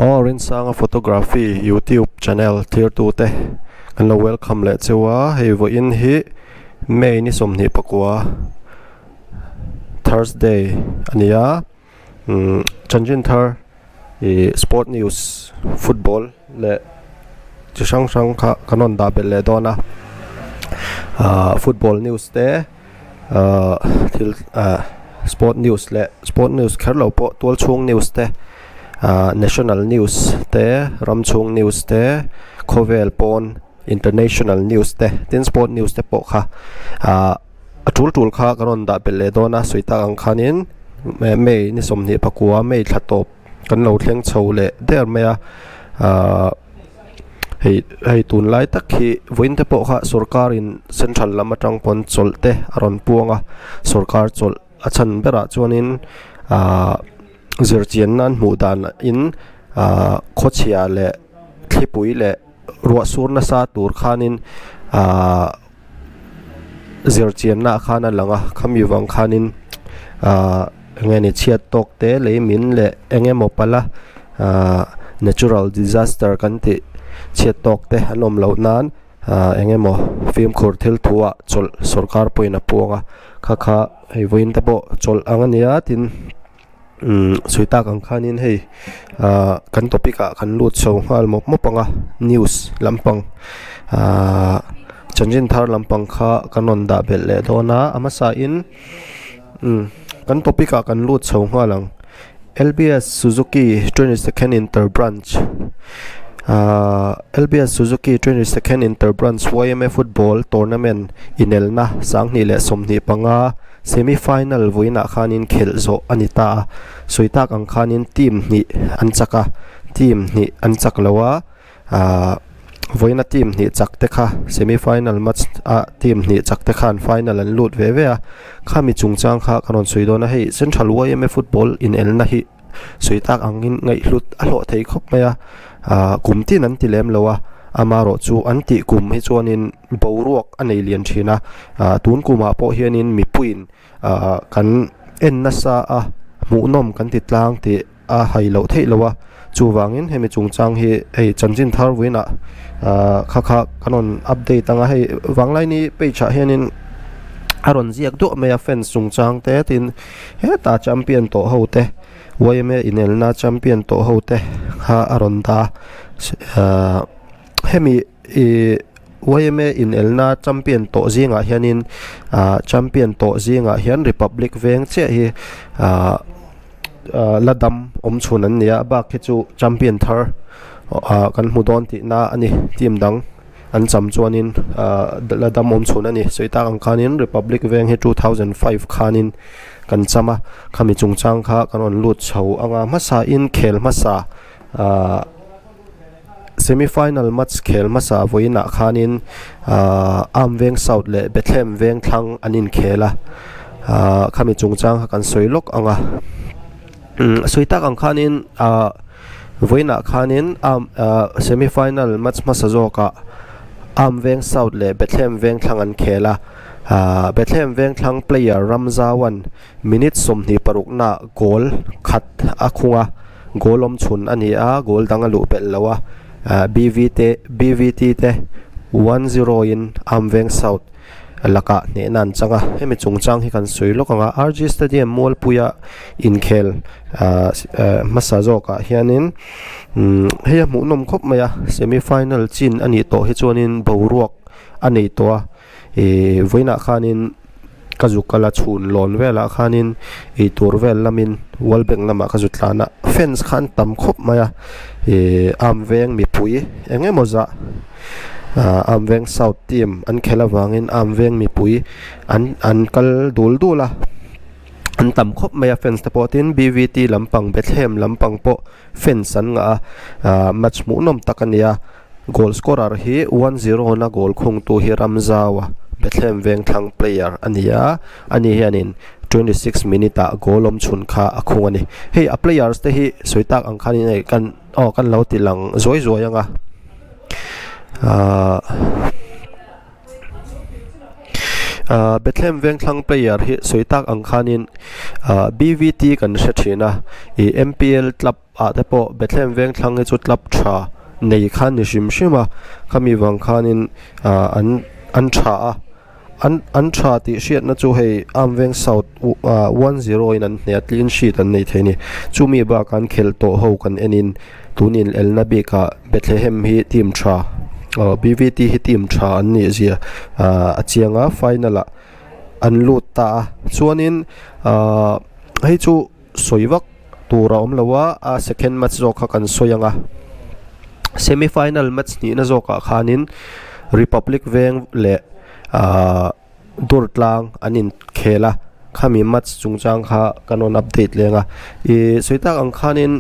Aw Rinsanga photography youtube channel thirtu te kan lo welcome leh cheu a hei vawiin hi May ni 24 Thursday a ni a umm chanchin thar ih sport news football leh chi hrang hrang kha kan rawn dah belh leh dawn a ahh football news te ahh thil ahh sport news leh sport news kher lo pawh tual chhung news te ahh national news te ram chhung news te khawvel pawn international news te tin sport news te pawh kha ahh a tul tul kha kan rawn dah belh leh dawn a sawi tak ang khanin May ni 29 May thla tawp kan lo thleng chho leh der mai a ahh hei hei tunlai tak hi vawiin te pawh kha sorkar in central lam atang pawn chawlh te a rawn puang a sorkar chawlh a chhan berah chuanin ahh zirchian nan hmuh dan in ahh khawchhia leh thlipui leh ruah sur nasa tur khanin ahh. Zirchianna ah khan a lang a khami vang khanin ahh eng nge ni chhiat tawk te lei min leh eng emaw pala ahh natural disaster kan tih chhiat tawk te an awm loh nan ahh eng emaw fimkhur thil thu ah chawlh sawrkar pawhin a puang a kha kha hei vawiin te pawh chawlh ang a nia tin. Umm sawi tak ang khanin hei ahh kan topic ah kan lut chho nghal mawp mawp ang a news lampang ahh chanchin thar lampang kha kan rawn dah belh leh dawn a a hmasa in umm kan topic ah kan lut chho nghal ang L_B_S Suzuki 22nd inter branch ahh L_B_S Suzuki 22nd inter branch Y_M_A football tournament inelna 2025. Semi final vawiinah khanin khelh zawh a ni ta a, sawi tak ang khanin team hnih an chak a, team hnih an chak lo a, ahh vawiina team hnih chak te kha semi final match ah team hnih chak te khan final an lut ve ve a, khami chungchang kha ka rawn sawi dawn a, hei Central yma football inelna hi sawi tak angin ngaihhlut a hlawh thei khawp mai a, ahh kum tin an ti lem lo a, amaherawh chu an tih kum hi chuanin boruak a nei lian thin a ah tun kumah pawh hianin mipuiin ah kan en nasa a hmuhnawm kan ti tlang tih a hai loh theih loh a chuvangin hemi chungchang hi hei chanchin thar vawiinah ah kha kha kan rawn update ang a hei vanglaini page ah hianin a rawn ziak duah mai a fans chungchang te tin hetah champion tawh ho te yma inelna champion tawh ho te kha a rawn dah a ah hemi Ih yma inelna champion tawh zingah hianin ah champion tawh zingah hian republic veng chiah hi ah ah la dam awm chhun an ni a bak hi chu champion thar ah kan hmu dawn tihna a ni team dang an cham chuanin ah la dam awm chhun a ni sawi tak ang khanin republic veng hi 2005 khanin kan cham a khami chungchang kha kan rawn lut chho anga hmasa in khel hmasa ah. Semi final match khel hmasa vawiinah khanin ahh Arm Veng South leh Bethlehem Veng thlang an inkhel a ahh khami chungchang kha kan sawi lawk ang a umm sawi tak ang khanin ahh vawiinah khanin arm ahh semi final match hmasa zawkah Arm Veng South leh Bethlehem Veng thlang an khel a ahh Bethlehem Veng thlang player Ramzauan Minute 26 naah goal khat a khung a, goal awm chhun a ni a, goal dang a luh belh lo a, BV te BVT te one zero in Amveng South lakah hnehna an chang a, hemi chungchang hi kan sawi lawk ang a, RG Stadium Mualpuia inkhel hmasa zawkah hianin hei a hmuhnawm khawp mai a, semi final chin a nih tawh hi chuanin boruak a nei tawh a. Ihh vawiinah khanin ka zuk kal a chhun lawn velah khanin eitur vel lamin world bank lamah ka zu tlan a fans kha an tam khawp mai a ihh arm veng mipui eng emaw zah ah arm veng south team an khelh avangin arm veng mipui an an kal dul dul a an tam khawp mai a fans te pawh tin B_V_T lampang Bethlehem lampang pawh fans an ngah a ah match hmuhnawm tak a ni a. Goal scorer hi 1-0 na goal khungtu hi Ramzaua Bethlehem Vengthlang player a ni a, ani hianin 26 minute ah goal awm chhun kha a khung a ni. Hei a players te hi sawi tak ang khanin hei kan aw kan lo ti lang zuai zuai ang a ahh. Ahh Bethlehem Vengthlang player hi sawi tak ang khanin ahh B_V_T kan hre thin a ih M_P_L club ah te pawh Bethlehem Vengthlang hi chu club tha nei kha ni hrim hrim a khami vang khanin ahh an an tha a an an tha tih hriatna chu hei Amveng South ah 1-0 in an hneh a clean sheet an nei thei a ni chumi bakah an khelh tawh ho kan enin tun inelna bikah Bethlehem hi team tha aw B_V_T hi team tha an nih zia ah a chiang a final ah an lut ta a chuanin ahh hei chu. Sawi vak tur a awm lo a, a second match zawk kha kan sawi ang a. Semi final match hnihna zawkah khanin Republic Veng leh ahh Durtlang an inkhel a, khami match chungchang kha kan rawn update leng a. Ih sawi tak ang khanin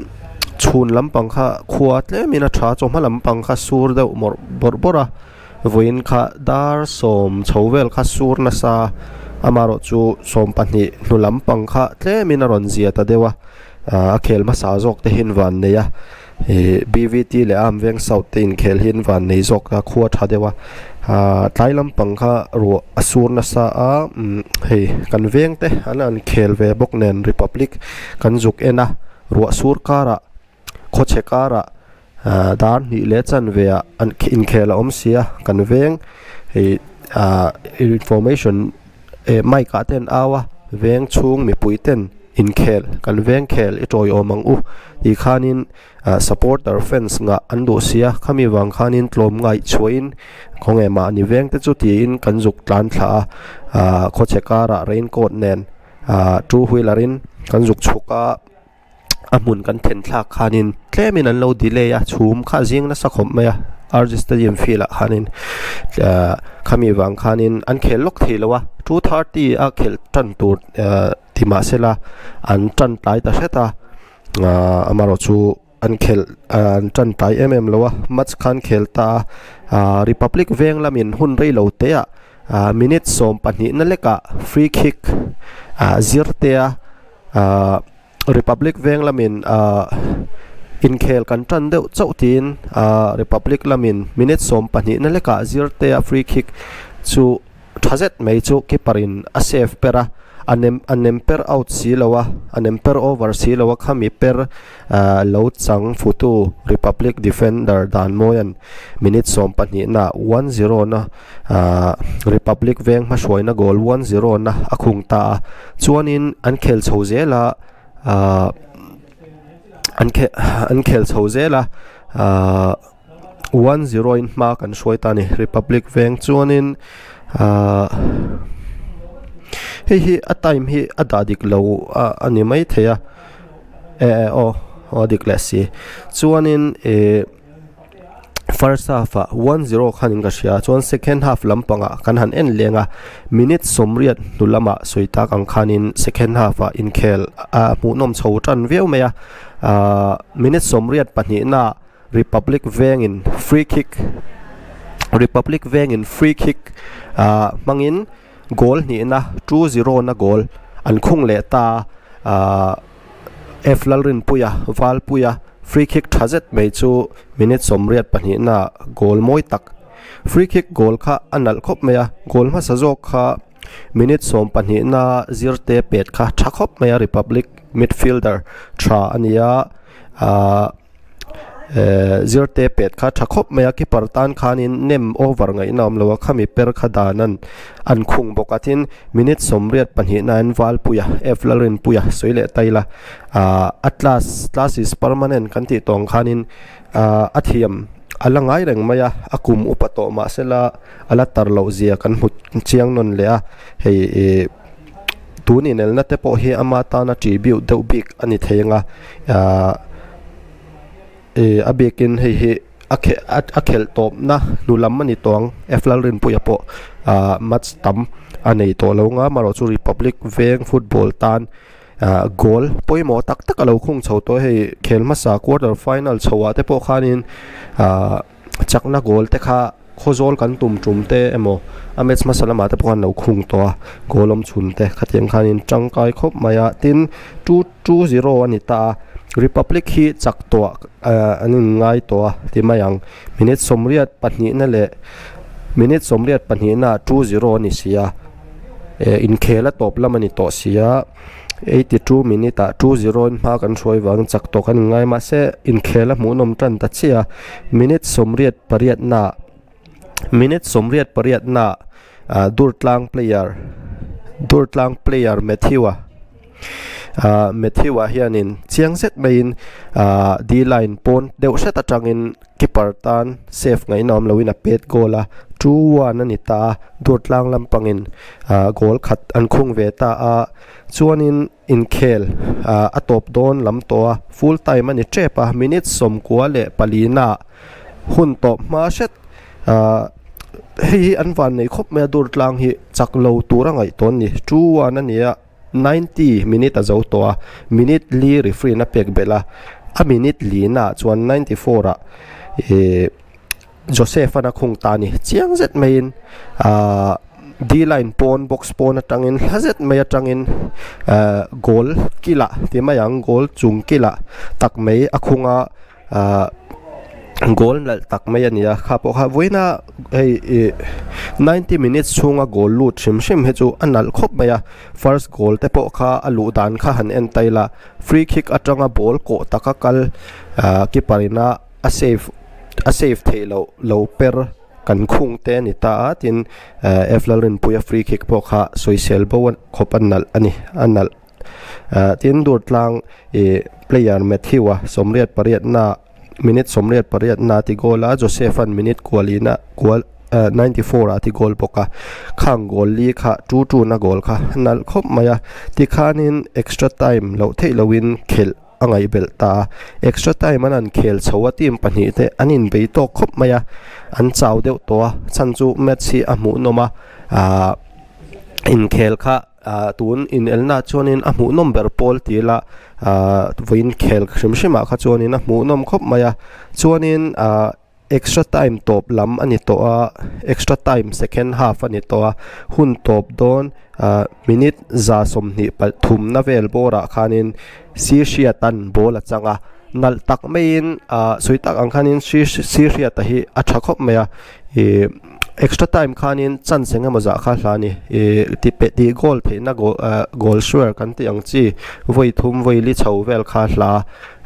chhun lampang kha khua tlemin a tha a, chawhma lampang kha sur deuh mawrh bawrh bawrh a. Vawiin kha dar sawm chho vel kha sur nasa amaherawh chu 12 hnu lampang kha tlemin a rawn zia ta deuh a ah a khel hmasa zawk te hi an van nei a ih B_V_T leh Arm Veng South te inkhel hi an van nei zawk a khua tha deuh a ah tlai lampang kha ruah a sur nasa a umm hei kan veng te an han khel ve bawk nen Republic kan zuk en a ruah sur karah. Khawchhe karah ah dar hnih leh chanve ah an inkhel a awm si a kan veng ih ah information eh mic ah te an au a veng chhung mipui ten inkhel kan veng khel i tawiawm ang u tih khanin ah supporter fans ngah an duh si a khami vang khanin tlawm ngaih chhuahin khawnge mahni veng te chu tiin kan zuk tlan thla a ah khawchhe karah raincoat nen ah two wheeler in kan zuk chhuk a. A hmun kan then thlak khanin tlemin an lo delay a chhum kha a zing nasa khawp mai a R_G stadium field ah khanin ahh khami vang khanin an khel lawk thei lo a 2:30 a khelh tan tur ahh ti mahsela an tan tlai ta hret a ahh amaherawh chu an khelh ahh an tan tlai em em lo a match khan khel ta a ahh Republic veng lamin hun rei lo te ah ahh minute 12 na lekah free kick ahh zir te a ahh Republic veng lamin ahh inkhel kan tan deuh chauh tiin ahh Republic lamin minute 12 na lekah zirte a free kick chu tha zet mai chu keeper in a save per a a nem a nem per out si lo a a nem per over si lo a khami per ahh lo chang futu Republic defender Danmawia'n minute 12 na 1-0 na ahh Republic veng hmahruaina goal 1-0 na a khung ta a chuanin an khel chho zel a ahh an khel an khel chho zel a ahh 1-0 in hma kan hruai ta a ni Republic veng chuanin ahh hei hi a time hi a dah dik lo a a ni maithei a eh aw a dik leh si chuanin ih. First half ah 1-0 khanin ka hria a chuan second half lampangah kan han en leng a minute 80 hnu lamah sawi tak ang khanin second half ah inkhel ah hmuhnawm chho tan viau mai a ahh minute 82 naah Republic vengin free kick Republic vengin free kick ah hmangin goal hnihna 2-0 na goal an khung leh ta a ahh. F Lalrinpuia, Valpuia free kick tha zet mai chu minute 82 na goal mawi tak. Free kick goal kha a nalh khawp mai a, goal hmasa zawk kha minute 12 na zirte pet kha tha khawp mai a Republic midfielder tha a ni a ahh. Eh zirte pet kha tha khawp mai a keeper tan khanin nem over ngaihna awm lo a khami per kha dan an an khung bawk a tin minute 82 na in Valpuia F Lalrinpuia sawi leh ta ila ah a class class is permanent kan tih tawng khanin ah a thiam a la ngai reng mai a a kum upa tawh mahsela a la tar loh zia kan hmu chiang nawn leh a hei ih tun inelna te pawh hi ama tana tribute deuh bik a ni thei ang a ahh ih a bikin hei hi a khe a khelh tawpna hnu lam a ni tawh ang F Lalrinpuia pawh ahh match tam a nei tawh lo ang a amaherawh chu Republic veng football tan ahh goal pawimawh tak tak a lo khung chho tawh a hei khel hmasa quarter final chho ah te pawh khanin ahh. Chakna goal te kha khawzawl kan tum tum te emaw a match hmasa lamah te pawh khan lo khung tawh a goal awm chhun te khatiang khanin tangkai khawp mai a tin 2-2-0 a ni ta a Republic hi chak tawh ah an inngai tawh a ti mai ang minute 82 na leh minute 82 na 2-0 a ni si a. Inkhel a tawp lam a ni tawh si a, 82 minute ah 2-0 in hma kan hruai vang chak tawh kan inngai mahse inkhel a hmuhnawm tan ta chiah a, minute 88 naah minute 88 naah ah Durtlang player Durtlang player Matthew-a ah Matthew-a hianin chiang zet maiin ah D line pawn deuh hret atangin Keeper tan save ngaihna awm loin a pet goal a, 2-1 a ni ta a, Durtlang lampangin goal khat an khung ve ta a, chuanin inkhel a tawp dawn lam tawh a, full time a ni tep a, minute 94 hun tawp hma hret hei hi an van nei khawp mai a, Durtlang hi chak lo tur a ngaih tawn a ni, 2-1 a ni a. 90 minute a zo tawh a, minute li referee in a pek belh a, a minute li naah chuan 94 ah ihh Joseph an a khung ta a ni, chiang zet maiin ahh D line pawn box pawn atangin hla zet mai atangin ahh goal kilah ti mai ang goal chung kilah tak mai a khung a. Ahh goal nalh tak mai a ni a kha pawh kha vawiina hei ih 90 minutes chhunga goal lut hrim hrim hi chu a nalh khawp mai a first goal te pawh kha a luh dan kha han en ta ila free kick atanga ball kawh taka kal ahh keeper ina a save a save theih loh lo per kan khung te a ni ta a tin ahh F Lalrinpuia free kick pawh kha sawisel bo khawp a nalh a ni a nalh. Ahh tin Durtlang ih player Matthew a 88 na minute 88 na ti goal a Joseph an minute kualina kual ah 94 ah ti goal bawk a khang goal li kha 2-2 na goal kha nalh khawp mai a tikhanin extra time loh theih lohin khelh a ngaihbelh ta a extra time an han khel chho a team pahnih te an inbei tawk khawp mai a an chau deuh tawh a chhan chu match hi a hmuhnawm a ahh inkhel kha. Ah tun inelna chuanin a hmuhnawm ber pawl ti ila ah vawiin khel hrim hrim ah kha chuanin a hmuhnawm khawp mai a chuanin ah extra time tawp lam a ni tawh a extra time second half a ni tawh a hun tawp dawn ah minute 123 na vel bawr ah khanin Sihriata'n ball a chang a nalh tak maiin ah sawi tak ang khanin Sihriata hi a tha khawp mai a ih. Extra time khanin chance eng emaw zah kha hla a ni ih ti peh tih goal theihna goal ah goal sure kan tih ang chi vawi thum vawi li chho vel kha hla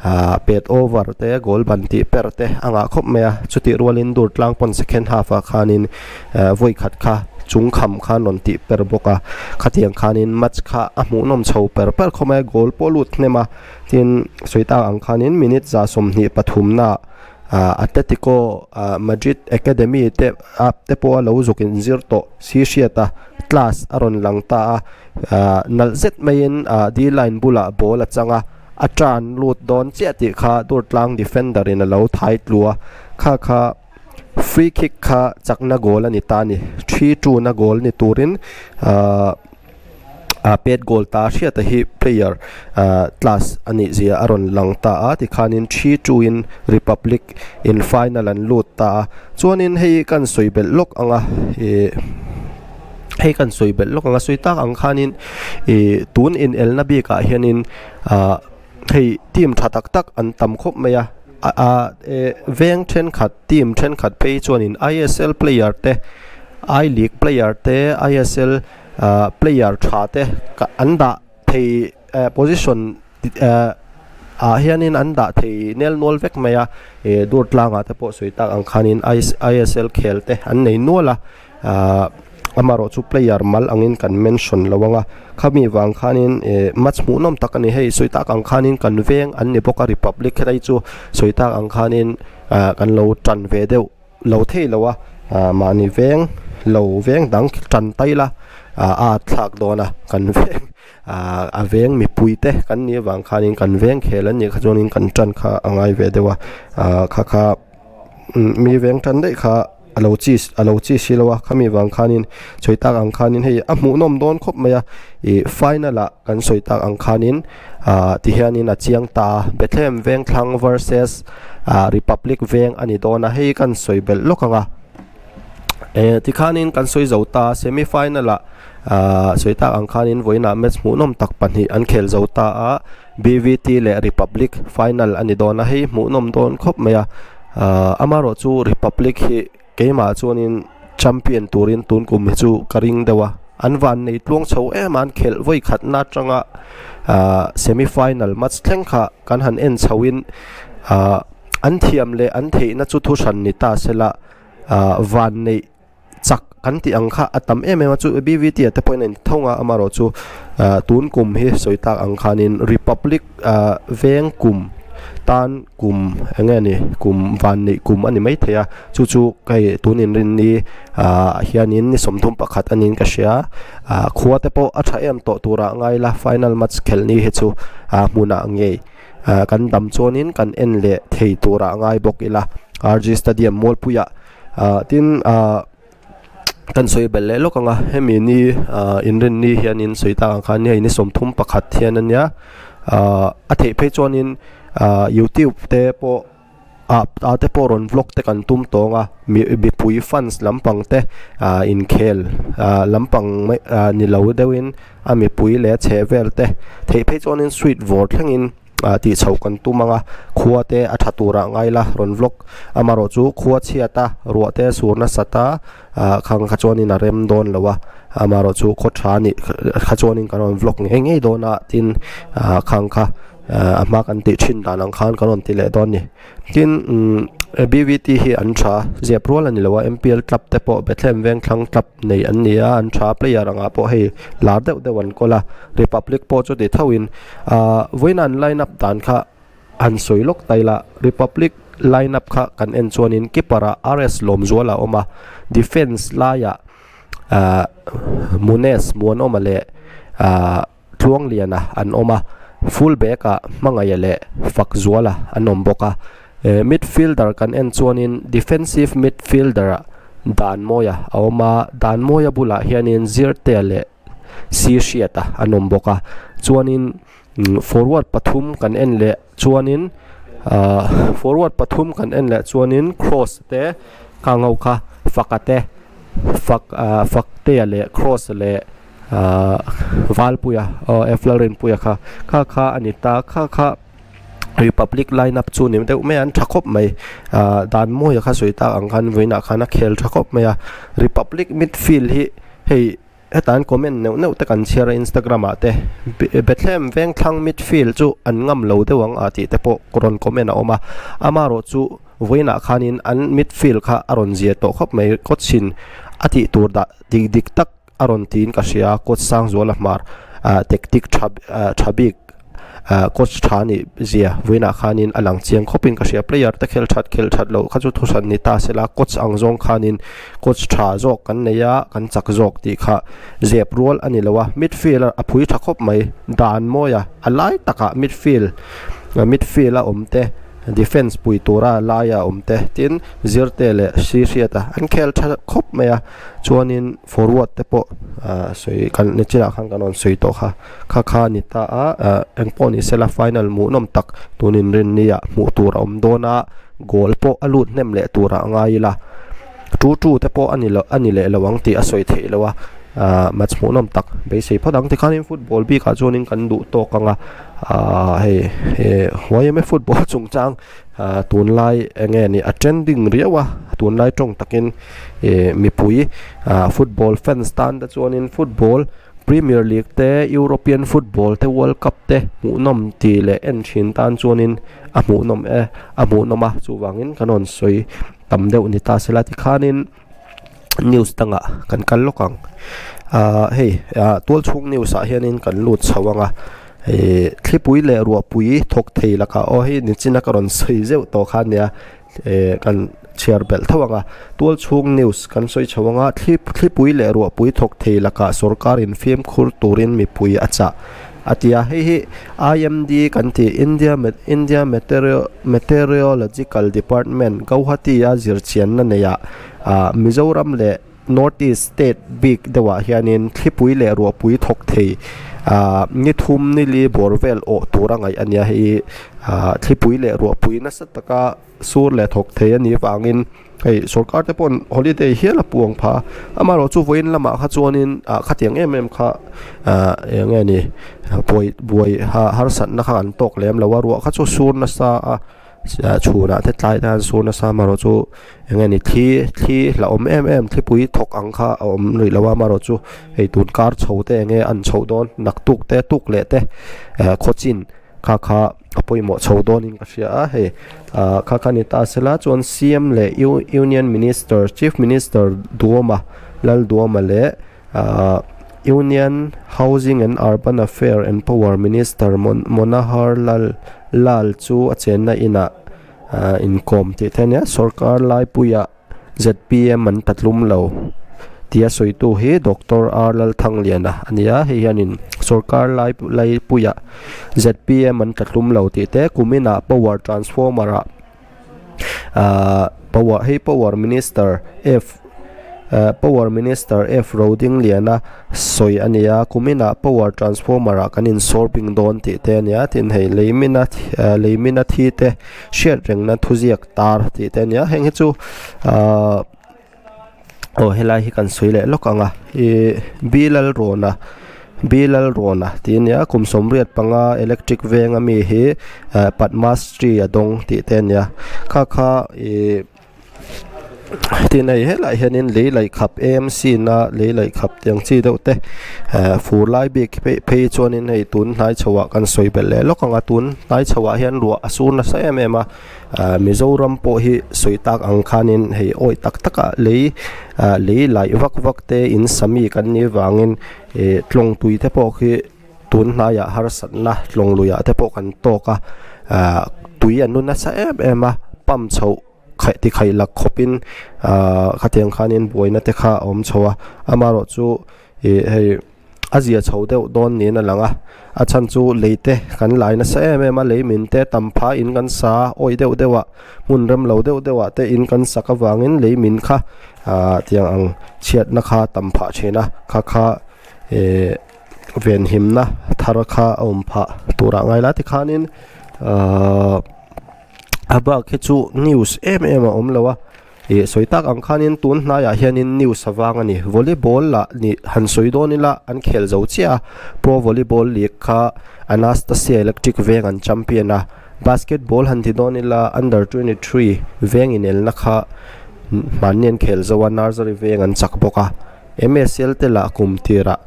ah pet over te goal ban tih per te a ngah khawp mai a chutih rualin dur tlang pawn second half ah khanin ah vawi khat kha chung kham khan rawn tih per bawk a khatiang khanin match kha a hmuhnawm chho per per khawp mai a goal pawh lut hnem a tin sawi tak ang khanin minute 23 naah. Ah Atletico ah Madrid Academy te ah te pawh a lo zuk inzir tawh si hriat a class a rawn lang ta a ah nalh zet maiin ah D line bulah ball a chang a a tan lut dawn chiah tih kha Durtlang defender in a lo thai tlu a kha kha free kick kha chakna goal a ni ta a ni 3-2 na goal ni turin ah. Ah pet goal ta hriata hi player ah class a nih zia a rawn lang ta a tikhanin 3-2 in Republic in final an lut ta a chuanin hei kan sawi belh lawk ang a ih hei kan sawi belh lawk ang a sawi tak ang khanin ih tun inelna bikah hianin ah hei team tha tak tak an tam khawp mai a ah veng thenkhat team thenkhat phei chuanin I_S_L player te I league player te I_S_L ah player tha te an dah thei eh position eh ah hianin an dah thei nel nual vek mai a ih dur tlangah te pawh sawi tak ang khanin I_S_L khel te an nei nual a ah amaherawh chu player mal angin kan mention lo ang a khami vang khanin ih match hmuhnawm tak a ni hei sawi tak ang khanin kan veng an ni bawk a republic helai chu sawi tak ang khanin ah kan lo tan ve deuh. Lo thei lo a, mahni veng lo veng dang tan tai la a at thlak dawn a, kan veng a veng mipui te kan nih avang khanin kan veng khel an nih kha chuanin kan tan kha a ngai ve deuh a, kha kha mi veng tan daih kha a lo chi a lo chi si lo a, khami vang khanin sawi tak ang khanin hei a hmuhnawm dawn khawp mai a, ih final ah kan sawi tak ang khanin ah tihianin a chiang ta a, Bethlehem Vengthlang versus ah Republic veng a ni dawn a hei kan sawi belh lawk ang a eh tikhanin kan sawi zo ta semi final ah ah sawi tak ang khanin vawiinah match hmuhnawm tak pahnih an khel zo ta a B_V_T leh Republic final a ni dawn a hei hmuhnawm dawn khawp mai a ah amaherawhchu Republic hi keimah chuanin champion turin tun kum hi chu ka ring deuh a. An van nei tluang chho em a, an khelh vawi khatna atanga ahh semi final match thleng kha kan han en chho in ahh an thiam leh an theihna chu thu hran ni ta sela ahh van neih chak kan tih ang kha a tam em em a chu B_V_T ah te pawhin a inthawng a amaherawh chu ah tun kum hi sawi tak ang khanin republic ah veng kum tan kum eng nge ni kum van neih kum a ni maithei a chu chu hei tun inrinni ah hianin ni 31 a niin ka hria ah khua te pawh a tha em tawh turah ngai ila final match khelh ni hi chu ah hmunah ngei ah kan dam chuanin kan en leh thei turah ngai bawk ila R_G stadium mualpuiah. Ah tin ah kan sawi belh leh lawk ang a hemi ni ah inrinni hianin sawi tak ang khan hei ni 31 hian a nia ah a theih phei chuanin ah youtube te pawh ah ah te pawh rawn vlog te kan tum tawng a mi mipui fans lampang te ah inkhel ah lampang mai ah ni lo deuhin a mipui leh a chhehvel te theih phei chuanin sweet vawr thlengin. ah tih chhoh kan tum ang a khua te a tha turah ngai la rawn vlog amaherawh chu khua chhiat a ruah te sur nasat a ah khang kha chuanin a rem dawn lo a amaherawh chu khaw tha nih kha chuanin kan rawn vlog ngei ngei dawn a tin ah khang kha ah a hma kan tih thin dan ang khan kan rawn ti leh dawn a ni tin umm B_V_T hi an tha zep rual a ni lo a M_P_L club te pawh Bethlehem Vengthlang club nei an ni a an tha player angah pawh hei lar deuh deuh an kawl a Republic pawh chu ti tho in ahh vawiin an line up dan kha han sawi lawk ta ila Republic line up kha kan en chuanin keeper ah R_S Lawmzuala a awm a defence laiah ahh Munes Muanawma leh ahh. Tluangliana an awm a, full back ah Hmangaia leh Fakzuala an awm bawk a. Eh midfielder kan en chuanin defensive midfielder ah Danmawia a awm a, Danmawia bulah hianin Zirtea leh Sihriata an awm bawk a. Chuanin forward pathum kan en leh chuanin ah forward pathum kan en leh chuanin Kroos te khang ho kha Faka te Fak ah Faktea leh Kroos leh. Ahh Valpuia aw F Lalrinpuia kha kha kha a ni ta kha kha Republic line up chu ni deuh mai a an tha khawp mai ahh Danmawia kha sawi tak ang khan vawiinah khan a khel tha khawp mai a Republic midfield hi hei heta an comment neuh neuh te kan chhiar a Instagram ah te Bethlehem Vengthlang midfield chu an ngam lo deuh ang ah tih te pawh rawn comment a awm a amaherawh chu vawiinah khanin an midfield kha a rawn zia tawh khawp mai coach in a tih tur dah dik dik tak. a rawn tiin ka hria a coach Sangzuala hmar ah tactic tha ah tha bik ah coach tha anih zia vawiinah khanin a lang chiang khawpin ka hria player te khel that khel that loh kha chu thuhran ni ta sela coach ang zawng khanin coach tha zawk kan nei a kan chak zawk tih kha zep rual a ni lo a midfield a phui tha khawp mai dan mawi a a lai takah midfield midfield a awm te defence pui tura laia awm te tin Zirte leh Sihriata an khel tha khawp mai a. Chuanin forward te pawh ah sawi kan nichinah khan kan rawn sawi tawh kha kha kha a ni ta a ah engpawh ni sela final hmuhnawm tak tun inrinni ah hmuh tur a awm dawn a goal pawh a lut hnem leh turah a ngai ila two two te pawh a ni loh a ni leh lo ang tih a sawi theih loh a ah match hmuhnawm tak beisei phawt ang tikhanin football bikah chuanin kan duh tawk ang a ah hei eh football chungchang. Ah tunlai eng nge ni a trending riau a tunlai tawng takin ih mipui ah football fans tan te chuanin football premier league te european football te world cup te hmuhnawm tih leh en thin tan chuanin a hmuhnawm e a hmuhnawm a chuvangin kan rawn sawi tam deuh ni ta sela tikhanin. News dangah kan kal lawk ang ahh hei ah tual chhung news ah hianin kan lut chho ang a ihh thlipui leh ruahpui thawk thei lakah aw hei nichina ka rawn sawi zeuh tawh kha ania eh kan chhiar belh tho ang a tual chhung news kan sawi chho ang a thli thlipui leh ruahpui thawk thei lakah sorkar in fimkhur turin mipui a chah a ti a hei hi I_M_D kan tih India India Meteorological Department Guwahati a zirchianna neihah. Ah Mizoram leh North East state bik deuhah hianin thlipui leh ruahpui thawk thei ah ni thum ni li bawr vel awh tur a ngaih a nia hei ah thlipui leh ruahpui nasa taka sur leh thawk thei a nih vangin hei sorkar te paw'n holiday hial a puang pha amaherawh chu vawiin lamah kha chuanin ah khatiang em em kha ah eng nge ni buai buai harsatna kha an tawk lem lo a ruah kha chu sur nasa a. Chhunah te tlai te an sur nasa amaherawh chu eng nge ni thli thli hlauhawm em em thlipui thawk ang kha a awm rih lo a amaherawh chu hei tun kar chho te eng nge an chhoh dawn naktuk te tuk leh te eh khawchin kha kha a pawimawh chho dawnin ka hria a hei ah kha kha ni ta sela chuan C_M leh union minister chief minister Duhawma Lalduhawma leh ah union housing and urban affair and power minister Manohar Lal Lal chu a chenna inah ah inkawm tih te ania sawrkar laipuiah Z_P_M an tatlum lo tia sawitu hi Doctor R Lalthangliana a ni a hei hianin sawrkar lai laipuiah Z_P_M an tatlum lo tih te kuminah power transformer ah ahh power hei power minister F ah power minister F Rodingliana sawi a ni a kuminah power transformer ah kan insawr bing dawn tih te a ni a tin hei lei mina lei mina thi te hriat rengna thuziak tar tih te a ni a heng hi chu ahh aw helai hi kan sawi leh lawk ang a ihh Bilalrawna Bilalrawna tih a nia kum 85 electric veng ami hi ah Padmashree a dawng tih te a nia kha kha ihh. Tin hei helaiah hianin lei laih khap A_M_C na lei laih khap tih ang chi deuh te eh fur lai bik phei phei chuanin hei tun hnai chhoah kan sawi belh leh lawk ang a tun hnai chhoah hian ruah a sur nasa em em a ah Mizoram pawh hi sawi tak ang khanin hei awih tak takah lei ah lei laih vak vak te in sa mi kan nih vangin ih tlawng tui te pawh khi tun hnaiah harsatna tlawng luiah te pawh kan tawk a ah tui an nu nasa em em a pump chhoh khaih ti khaih lak khawpin ahh khatiang khanin buaina te kha a awm chho a amaherawh chu ih hei a zia chho deuh dawn niin a lang a a chhan chu lei te kan lai nasa em em a lei min te tam phah in kan sa a awih deuh deuh ah hmun rem lo deuh deuh ah te in kan sak avangin lei min kha ahh tiang ang chhiatna kha tam phah thin a kha kha ih venhimna thar kha a awm phah turah ngai la tikhanin ahh. A bak hi chu news em em a awm lo a ih sawi tak ang khanin tun hnaiah hianin news a vang a ni volleyball lah nih han sawi dawn ila an khel zo chiah a pro volleyball league kha Anastasia electric veng an champion a basketball han ti dawn ila under 23 veng inelna kha hmanni an khel zo a nursery veng an chak bawk a M_S_L te lah kum tirah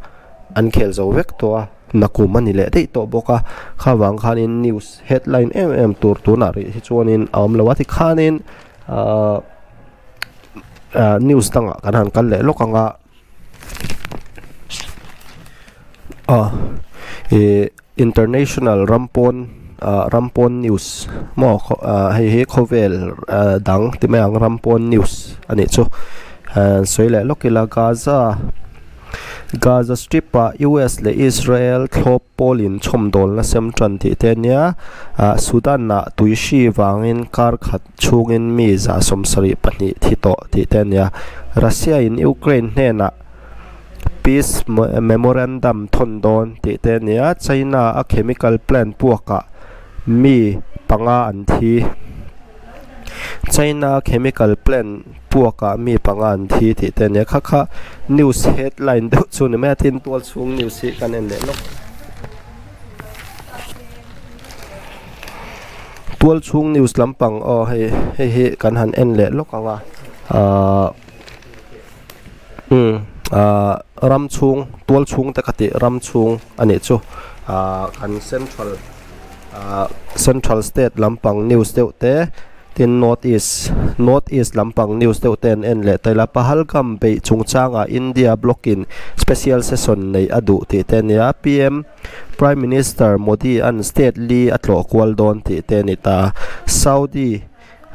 an khel zo vek tawh a. Nakum a ni leh daih tawh bawk a, kha vang khanin news headline em em tur tunah rih hi chuanin a awm lo a tikhanin ahh ah news dangah kan han kal leh lawk ang a ah ih international ram pawn ah ram pawn news maw ah hei hi khawvel ah dang ti mai ang ram pawn news a nih chu ah sawi leh lawk ila Gaza. Gaza Strip ah US leh Israel thlawp pawl in chhawmdawlna sem tan tih te ania ah Sudan ah tui hri vangin kar khat chhungin mi 72 thi tawh tih te ania Russia in Ukraine hnenah peace memorandum thawn dawn tih te ania China a chemical plant puakah mi panga an thi. China chemical plant puakah mi panga an thi tih te a nia kha kha news headline deuh chu ni mai a tin tual chhung news hi kan en leh lawk tual chhung news lampang aw hei hei hi kan han en leh lawk ang a ahh umm ahh ram chhung tual chhung te ka tih ram chhung a nih chu ahh kan central. Ahh central state lampang news deuh te tin north east north east lampang news deuh te an en leh ta ila pahalgam beih chungchangah india block in special session neih a duh tih te a nia P_M prime minister modi an state li a tlawh kual dawn tih te a ni ta saudi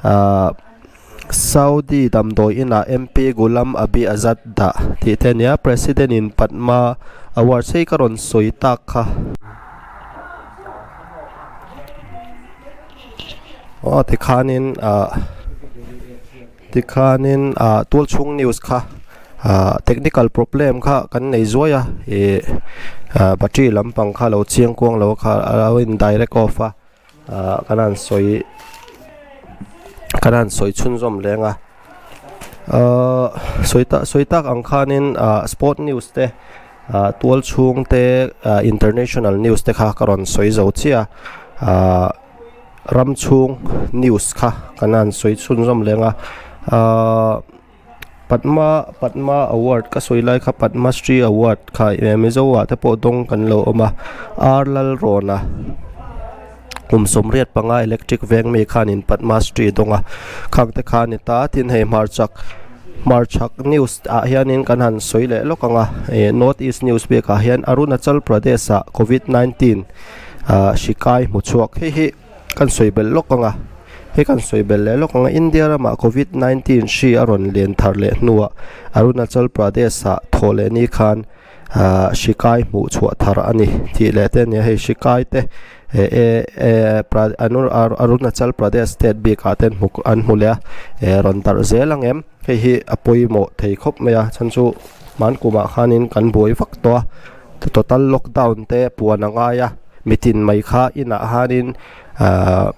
ahh saudi damdawi inah M_P Ghulam Abi Azad dah tih te a nia president in padma award sei ka rawn sawi tak kha. Aw tikhanin ah tikhanin ah tual chhung news kha ah technical problem kha kan nei zuai a ih ah battery lampang kha lo chiang kuang lo kha a lo in direct off a ah kan han sawi kan han sawi chhunzawm leng a ahh sawi tak sawi tak ang khanin ah sport news te. Ah tual chhung te ah international news te kha ka rawn sawi zo chiah a ah. Ram chhung news kha kan han sawi chhunzawm leng a ahh Padma Padma award ka sawi lai kha Padma Shri award kha eh Mizo ah te pawh dawng kan lo awm a R Lalrawna kum 85 electric veng mi khanin Padma Shri dawng a khang te kha a ni ta tin hei hmarchhak hmarchhak news ah hianin kan han sawi leh lawk ang a eh north east news bikah hian Arunachal Pradesh ah covid 19 ah hri kai hmu chhuak hei hi kan sawi belh lawk ang a hei kan sawi belh leh lawk ang a India ramah covid 19 hri a rawn len thar leh hnuah Arunachal Pradesh ah thawh leh ni khan ah hri kai hmuh chhuah thar a ni tih leh te a ni a hei hri kai te eh eh Arunachal Pradesh state bik ah te an hmu an hmu leh a eh rawn darh zel ang em hei hi a pawimawh thei khawp mai a chhan chu hmankum ah khanin kan buai vak tawh a. Total lockdown te puan a ngai a, mitin mai kha inah hianin ahh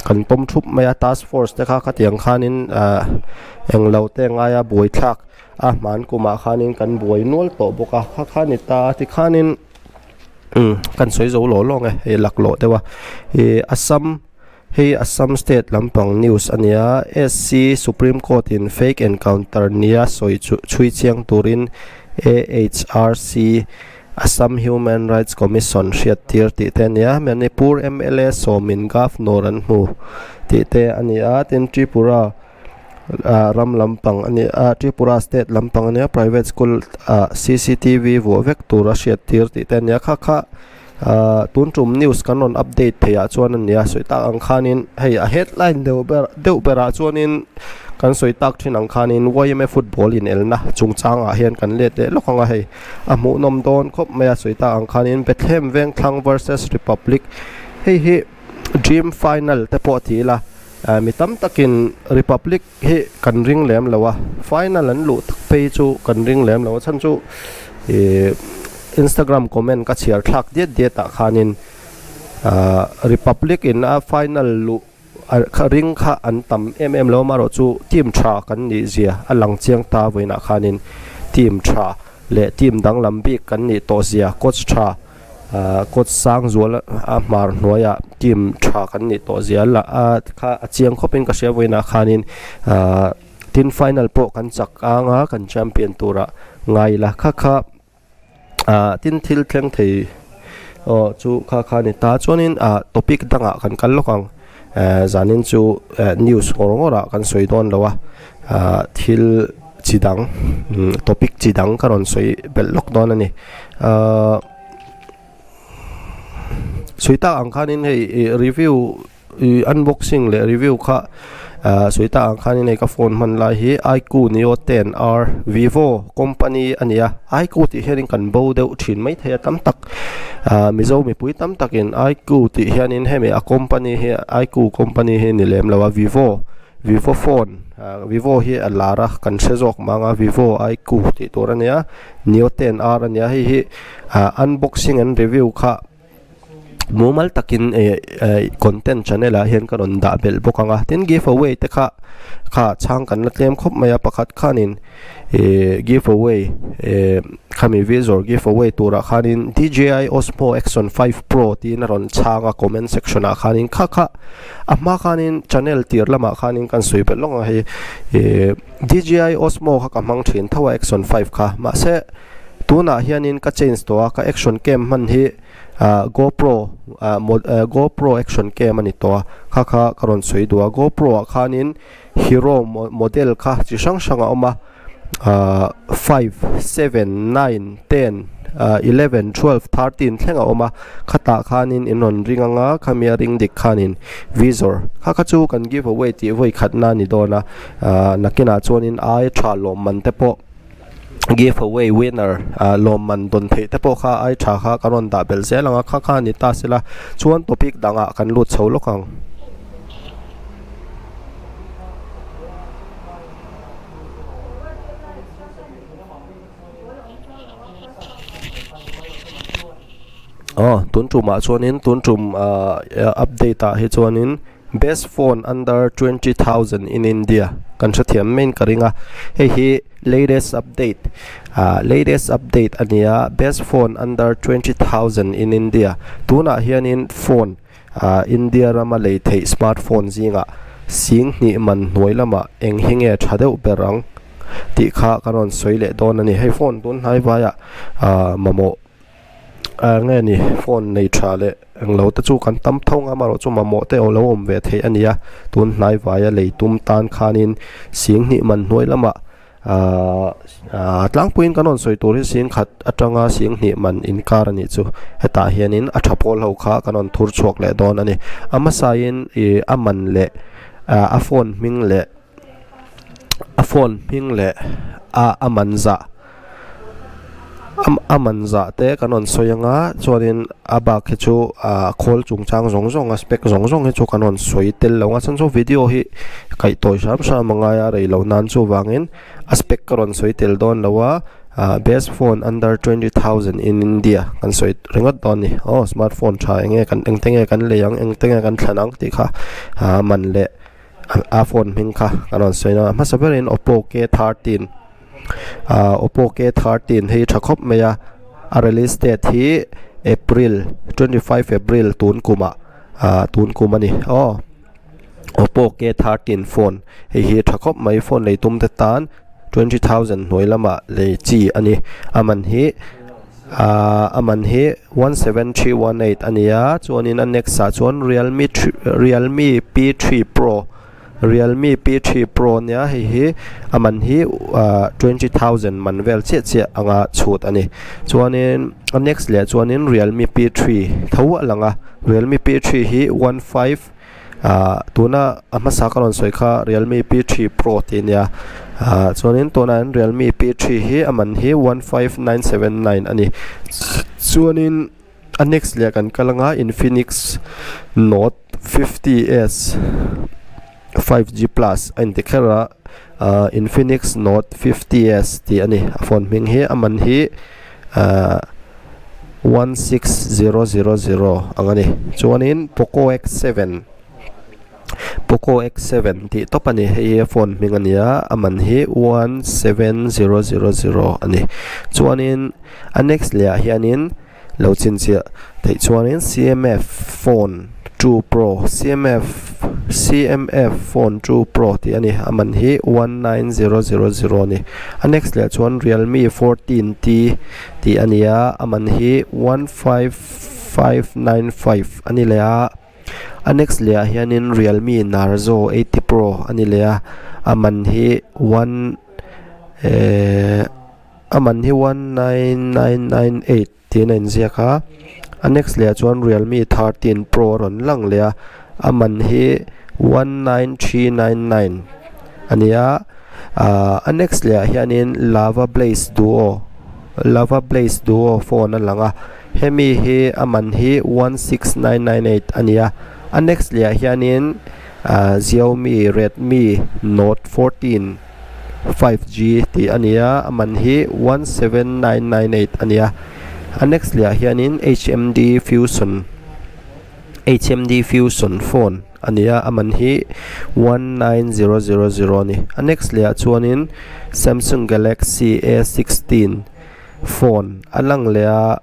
kan pawm thup mai a task force te kha khatiang khanin ahh englo te a ngai a buaithlak a hman kumah khanin kan buai nual tawh bawk a kha kha a ni ta a tikhanin umm kan sawi zo lawh lawng e hei laklawh deuh a ih Assam hei Assam state lampang news a nia SC Supreme Court in fake encounter nia sawi chu chhui chiang turin AHRC, Assam Human Rights Commission hriat tir tih te a ni a, Manipur mla sawmin Governor an hmu tih te a ni a, tin Tripura ah ram lampang a ni a, Tripura state lampang a ni a, private school ah cctv vuah vek tur a hriat tir tih te a ni a, kha kha ah tun tum news kan rawn update theih ah chuan a ni a, sawi tak ang khanin hei a headline deuh ber deuh berah chuanin kan sawi tak thin ang khanin yma football inelna chungchang ah hian kan let leh lawk ang a hei a hmuhnawm dawn khawp mai a sawi tak ang khanin Bethlehem Vengthlang versus Republic hei hi dream final te pawh ti ila ah mi tam takin Republic hi kan ring lem lo a final an luh tak phei chu kan ring lem lo a chhan chu ihh Instagram comment ka chhiar thlak diat diat ah khanin ahh Republic in a final luh kha ring kha an tam em em lo amaherawh chu team tha kan nih zia a lang chiang ta vawiinah khanin team tha leh team danglam bik kan nih tawh zia coach tha. Ahh kawt sang zual a hmar hnuaiah team tha kan nih tawh zia lah a kha a chiang khawp in ka hria vawiinah khanin ahh tin final pawh kan chak ang a kan champion turah ngai ila kha kha ahh tin thil thleng thei aw chu kha kha a ni ta chuanin ah topic dangah kan kal lawk ang eh zanin chu eh news ngawr ngawr ah kan sawi dawn lo a ahh thil chi dang topic chi dang ka rawn sawi belh lawk dawn a ni ahh sawi tak ang khanin hei ih review ih unboxing leh review kha ahh sawi tak ang khanin hei ka phone hman lai hi iqoo neo ten r vivo company a ni a iqoo tih hianin kan bo deuh thin maithei a tam tak ahh mizo mipui tam takin iqoo tih hianin hemi a company hi iqoo company hi a ni lem lo a vivo. Vivo phone ah vivo hi a lar a kan hre zawk mang a vivo iqoo tih tur a nia neo ten r a nia hei hi ah unboxing and review kha mumal takin eh eh content channel ah hian ka rawn dah belh bawk ang a tin give away te kha kha chhang kan la tlem khawp mai a pakhat khanin ih give away eh khami vizor give away turah khanin D_J_I osmo action 5 pro tiin a rawn chhang a comment section ah khanin kha kha. A hma khanin channel tir lamah khanin kan sawi belh lawng a hei ih D_J_I osmo kha ka hmang thin tho a action 5 kha mahse tunah hianin ka change tawh a ka action cam hman hi ah gopro ah gopro action cam a ni tawh a kha kha ka rawn sawi duh a gopro ah khanin hero model kha chi hrang hrang a awm a ahh 5 7 9 10 ahh 11 12 13 thleng a awm a khatah khanin in rawn ring ang a khami a ring dik khanin vizor kha kha chu kan give away tih vawi khatna a ni dawn a ahh nakinah chuanin ai tha lawmman te pawh give away winner ah lawmman dawn theih te pawh kha ai tha kha ka rawn dah belh zel ang a kha kha a ni ta sela chuan topic dangah kan lut chho lawk ang. Aw tun tumah chuanin tun tum ah update ah hi chuanin best phone under 20,000 in India kan hrethiam maiin ka ring a hei hi latest update ah latest update a ni a best phone under 20,000 in India tunah hianin phone. Ahh India rama lei theih smartphone zingah sing hnih man hnuai lamah eng hi nge tha deuh ber ang tih kha ka rawn sawi leh dawn a ni. Hei phone tun hnai vaiah ahh mamawh ah nge ni phone nei tha leh englo te chu kan tam tho ang a amaherawhchu mamawh te alo awm ve theih a ni a tun hnai vaia lei tum tan khanin sing hnih man hnuai lamah Ahh ahh tlangpuiin kan rawn sawi tur hi sing khat atanga sing hnih man inkar a nih chu hetah hianin a tha pawl ho kha kan rawn thur chhuak leh dawn a ni a hmasain ih a man leh ah a phone hming leh a phone hming leh a a man zah a man zah te kan rawn sawi anga chuanin a bak hi chu ah khawl chungchang zawng zawng a spec zawng zawng hi chu kan rawn sawi tel lo a chhan chu video hi kaih tawi hram hram a ngai a rei loh nan chuvangin a spec ka rawn sawi tel dawn lo a ah best phone under 20,000 in India kan sawi ringawt dawn a ni aw smart phone tha eng nge kan engte nge kan lei ang engte nge kan thlan ang tih kha ah man leh a phone hming kha kan rawn sawi a hmasa berin oppo K13 Ahh Oppo K13 hi tha khawp mai a a release date hi April 25 April tun kumah ahh tun kum a ni aw Oppo K13 phone hei hi tha khawp mai phone lei tum te tan 20,000 hnuai lamah lei chi a ni a man hi ahh a man hi 17318 a ni a chuanin a next ah chuan Realme Realme P3 Pro. Realme P3 Pro nia hei hi a man hi ah 20,000 man vel chiah chiah anga chhut a ni chuanin a next leh chuanin Realme P3 tho a lang a Realme P3 hi 15 ah tuna a hmasa ka rawn sawi kha Realme P3 Pro tih a nia ah chuanin tunah hian Realme P3 hi a man hi 15979 a ni chuanin. A next leh kan kal anga Infinix Note 50s 5G plus a inti kher a ahh Infinix Note 50s tih a ni a phone hming hi a man hi ahh 16000 ang a ni chuanin Poco X7 Poco X7 tih tawp a ni hei hi a phone hming a ni a a man hi 17000 a ni chuanin. A next leh ah hianin lo chhinchhiah theih chuanin cmf phone 2 pro cmf cmf phone 2 pro tih a ni a man hi 19000 a ni a next leh chuan realme 14 t tih a ni a a man hi 15595 a ni leh a a next leh ah hianin realme narzo 80 pro a ni leh a a man hi one ehh. A man hi 19998 tiin a inziak a a next leh ah chuan realme 13 pro a rawn lang leh a a man hi 19399 a ni a ahh a next leh ah hianin lava blaze duo lava blaze duo phone a lang a hemi hi a man hi 16998 a ni a a next leh ah hianin ahh xiaomi redmi note 14. 5G tih a ni a a man hi 17998 a ni a a next leh ah hianin H_M_D fusion H_M_D fusion phone a ni a a man hi 19000 a ni a next leh ah chuanin Samsung Galaxy A16 phone a lang leh a.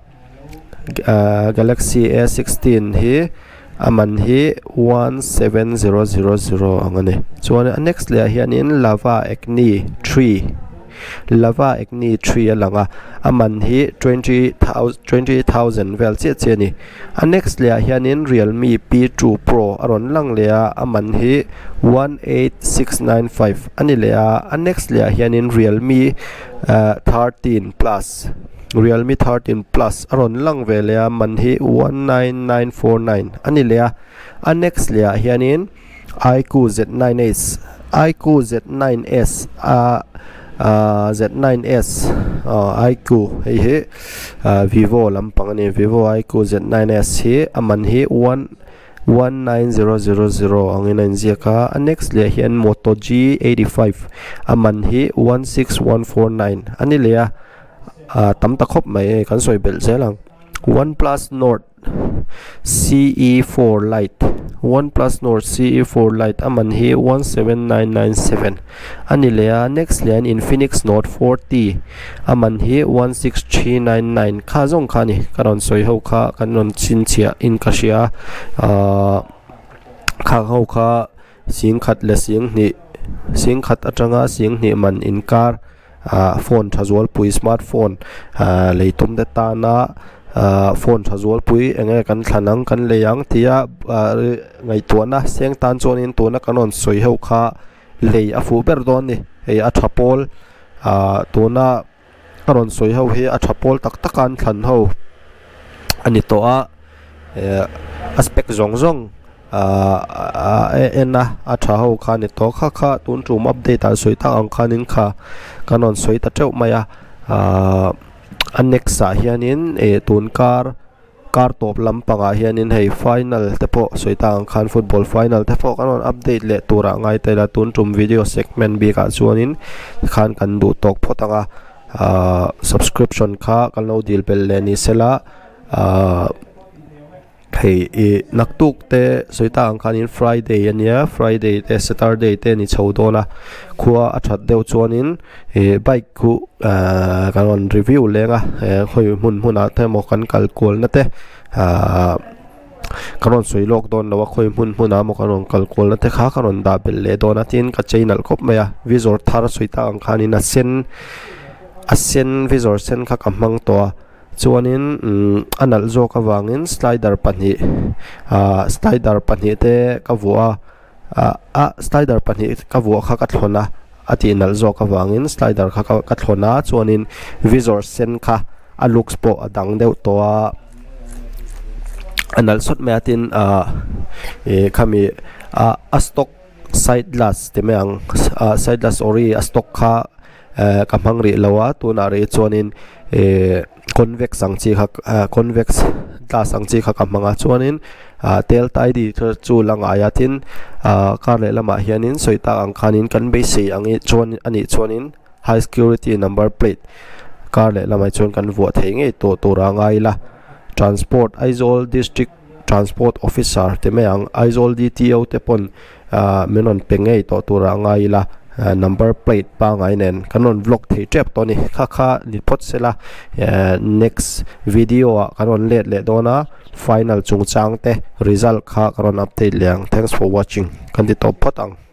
Ahh galaxy a 16 hi a man hi 17000 ang a ni chuan a next leh ah hianin lava acne 3 lava acne 3 a lang a a man hi 20000 vel chiah chiah a ni a next leh ah hianin realme p2 pro a rawn lang leh a a man hi 18695 a ni leh a a next leh ah hianin realme ahh 13 plus. Realme 13 Plus a rawn lang ve leh a man hi 19949 a ni leh a a next leh ah hianin iQOO Z9s iQOO Z9s a ah Z9s aw iQOO hei hi ah Vivo lampang a ni Vivo iQOO Z9s hi a man hi 1 19000 angin a inziak a a next leh ah hian Moto G85 a man hi 16149 a ni leh a. Ah tam ta khawp mai hei kan sawi belh zel ang oneplus nord. CE 4 Lite OnePlus Nord CE 4 Lite a man hi 17997 a ni leh a, next leh an Infinix Note 40 a man hi 16399 kha zawng kha a ni ka rawn sawi ho kha kan rawn chhinchhiah in ka hria ahh khang ho kha singkhat leh singhnih singkhat atanga singhnih man inkar ah phone tha zualpui smart phone ah lei tum te tana ah phone tha zualpui eng nge kan thlan ang kan lei ang tia ah ngaihtuahna seng tan chuanin tuna kan rawn sawi ho kha lei a fuh ber dawn a ni hei a tha pawl ah tuna ka rawn sawi ho hi a tha pawl tak tak a an thlan ho a ni tawh a eh a spec zawng zawng ahh a en a a tha ho kha a ni tawh kha kha tun tum update ah sawi tak ang khanin kha kan rawn sawi ta teuh mai a ahh a next ah hianin ih tun kar kar tawp lampangah hianin hei final te pawh sawi tak ang khan football final te pawh kan rawn update leh turah ngai ta ila tun tum video segment bikah chuanin tikhan kan duh tawk phawt ang a ahh subscription kha kan lo dil belh leh ni sela ahh. Hei ih naktuk te sawi tak ang khanin friday ania friday te saturday te a ni chho dawn a khua a that deuh chuanin ih bike khu ahh kan rawn review leng a eh khawi hmun hmunah te emaw kan kal kual na te ahh kan rawn sawi lawk dawn lo a khawi hmun hmunah emaw kan rawn kal kual na te kha ka rawn dah belh leh dawn a tin ka chei nalh khawp mai a vizor thar sawi tak ang khanin a sen a sen vizor sen kha ka hmang tawh a. Chuanin umm a nalh zawk avangin slider pahnih ahh slider pahnih te ka vuah a ah ah slider pahnih ka vuah kha ka thlawn a a tih nalh zawk avangin slider kha ka thlawn a chuanin vizor sen kha a looks pawh a dang deuh tawh a a nalh sawt mai a tin ahh ih khami ah a stock side glass ti mai ang ah side glass ori a stock kha eh ka hmang rih lo a tunah rih chuanin ih convex ang chi kha ah convex glass ang chi kha ka hmang a chuanin ah tel tidy chu la ngai a tin ah kar leh lamah hianin sawi tak ang khanin kan beisei ang ih chuan anih chuanin high security number plate kar leh lamah chuan kan vuah thei ngei tawh tur a ngai ila transport Aizawl district transport officer ti mai ang Aizawl D_T_O te pawn ahh min rawn pe ngei tawh tur ah ngai ila number plate pangai nen kan rawn vlog thei tep tawh a ni kha kha ni phawt sela ehh next video ah kan rawn let leh dawn a final chungchang te result kha ka rawn update leh ang thanks for watching kan ti tawp phawt ang.